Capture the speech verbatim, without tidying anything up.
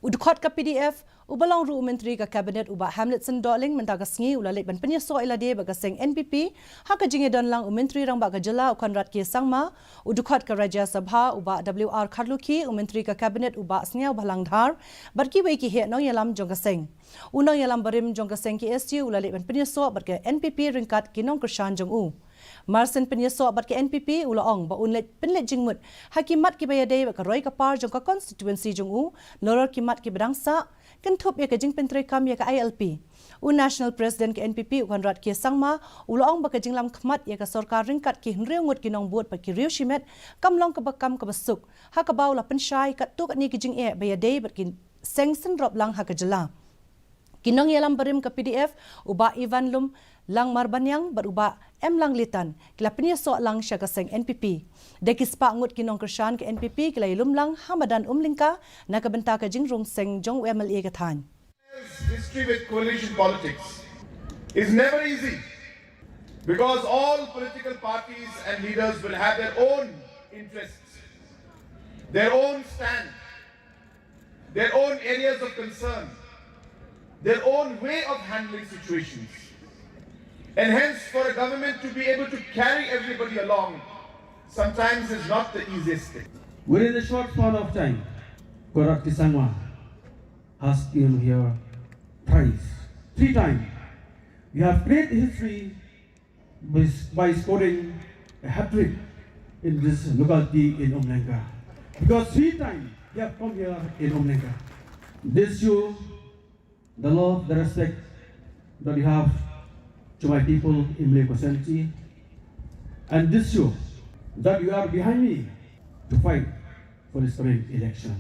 U dkhot ka P D F, uba long ruh u Myntri ka Cabinet u Bah Hamletson Dohling mynta ka sngi u la leit ban pynïasoh ïalade bad ka seng N P P, ha ka jingïadon lang u Myntri Rangbah ka Jylla u Conrad K Sangma, u dkhot ka Rajya Sabha u Bah W R Kharlukhi, u Myntri ka Cabinet u Bah Sniawbhalang Dhar, bad kiwei ki heh nongïalam jong ka seng. U nongïalam barim jong ka seng K S U u la leit ban pynïasoh bad ka N P P ryngkat ki nongkyrshan jong u. Marsien pynïasoh bad ka N P P u la ong ba un leit pynleit jingmut ha ki mat kiba ïadei bad ka roi ka par jong ka constituency jong u, nalor ki mat kiba dang sah, kynthup ïa ka jingpyntreikam ïa ka I L P. U National President ka N P P u Conrad K Sangma u la ong ba ka jinglam khmat ïa ka sorkar ryngkat ki hynriew ngut ki nongbud bad ki riewshimet kam long kaba kam kaba suk, ha kaba u la pynshai katto katne ki jingeh ba ïadei bad ki seng synrop lang ha ka jylla. Ki nongïalam barim ka P D F, u Bah Ivan Lum Langmarbaniang bad u Bah M Langlitan, ki la pynïasoh lang sha ka seng N P P. Da ki spah ngut ki nongkyrshan ka N P P ki la ïalum lang ha madan Umlyngka na ka bynta ka jingrung seng jong u M L A ka thaiñ. History with coalition politics is never easy because all political parties and leaders will have their own interests, their own stand, their own areas of concern, their own way of handling situations. And hence, for a government to be able to carry everybody along sometimes is not the easiest thing. Within a short span of time, Conrad K Sangma has came here thrice, three times. We have created history by, by scoring a hat-trick in this locality in Umlyngka. Because three times we have come here in Umlyngka. This shows the love, the respect that you have to my people in Malay constituency. And this shows that you are behind me to fight for this coming election.